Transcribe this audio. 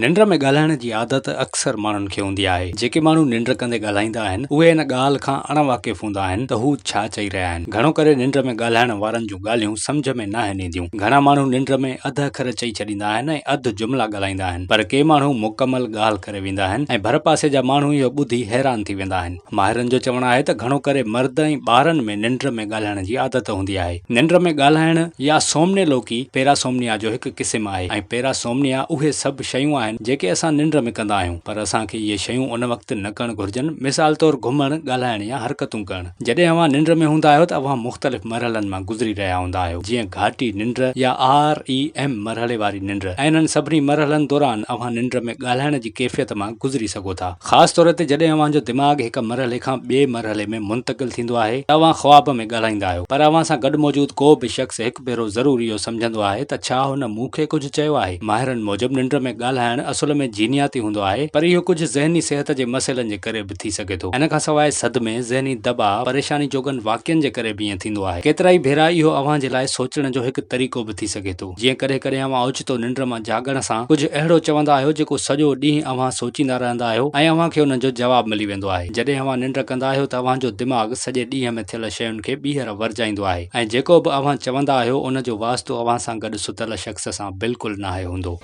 ننڊ ۾ ڳالهائڻ جي عادت اڪثر ماڻهن کي هوندي آهي. جيڪي ماڻهو ننڊ ڪندي ڳالهائيندا آهن، اهي ان ڳالهه کان اڻ واقف هوندا آهن ته هو ڇا چئي رهيا آهن. گهڻو ڪري ننڊ ۾ ڳالهائڻ وارن جون ڳالهيون سمجهه ۾ ناهن اينديون. گهڻا ماڻهو ننڊ ۾ اڌ اکر چئي ڇڏيندا آهن ۽ اڌ جملا ڳالهائيندا آهن. پر ڪي ماڻهو مڪمل ڳالهه ڪري ويندا آهن ۽ ڀرپاسي جا ماڻهو اهو ٻڌي حيران ٿي ويندا آهن. ماهرن جو چوڻ آهي ته گهڻو ڪري مرد ۽ ٻارن ۾ ننڊ ۾ ڳالهائڻ جي عادت هوندي آهي. ننڊ ۾ ڳالهائڻ يا سومنيلوڪي پيراسومنيا جو هڪ قسم آهي ۽ پيراسومنيا اهي سڀ شيون آهن جيڪي اسان ننڊ ۾ ڪندا آهيون پر اسان کي اهي شيون ان وقت نه ڪرڻ گهرجن مثال طور گهمڻ، ڳالهائڻ يا حرڪتون ڪرڻ. جڏهن اوهان ننڊ ۾ هوندا آهيو ته اوهان مختلف مرحلن مان گذري رهيا هوندا آهيو جيئن گهاٽي ننڊ يا آر اي ايم مرحلي واري ننڊ ۽ انهن سڀني مرحلن دوران اوهان ننڊ ۾ ڳالهائڻ جي ڪيفيت مان گذري سگهو ٿا. خاص طور تي جڏهن اوهان جو دماغ هڪ مرحلي کان ٻئي مرحلي ۾ منتقل ٿيندو آهي ته اوهان خواب ۾ ڳالهائيندا آهيو پر اوهان سان گڏ موجود ڪو به شخص هڪ ڀيرو ضرور اهو سمجهندو آهي ته ڇا هن مون کي ڪجهه چيو آهي؟ ماهرن موجب ننڊ ۾ ڳالهائڻ اصل ۾ جينياتي هوندو آهي پر اهو ڪجهه ذهني صحت جي مسئلن جي ڪري به ٿي سگهي ٿو. ان کان سواء صدمي، ذهني دٻاء، پريشاني جوڳن واقعن جي ڪري به ائين ٿيندو آهي. ڪيترائي ڀيرا اهو اوهان جي لاء سوچڻ جو هڪ طريقو به ٿي سگهي ٿو. جيئن ڪڏهن ڪڏهن اوهان اوچتو ننڊ مان جاڳڻ سان ڪجهه اهڙو چوندا آهيو جيڪو سڄو ڏينهن اوهان سوچيندا رهندا آهيو ۽ اوهان کي ان جو جواب ملي ويندو آهي. جڏهن اوهان ننڊ ڪندا آهيو ته اوهان جو دماغ سڄي ڏينهن ۾ ٿيل شين کي ٻيهر ورجائيندو آهي ۽ جيڪو به اوهان چوندا آهيو ان جو واسطو اوهان سان گڏ ستل شخص سان بلڪل ناهي هوندو.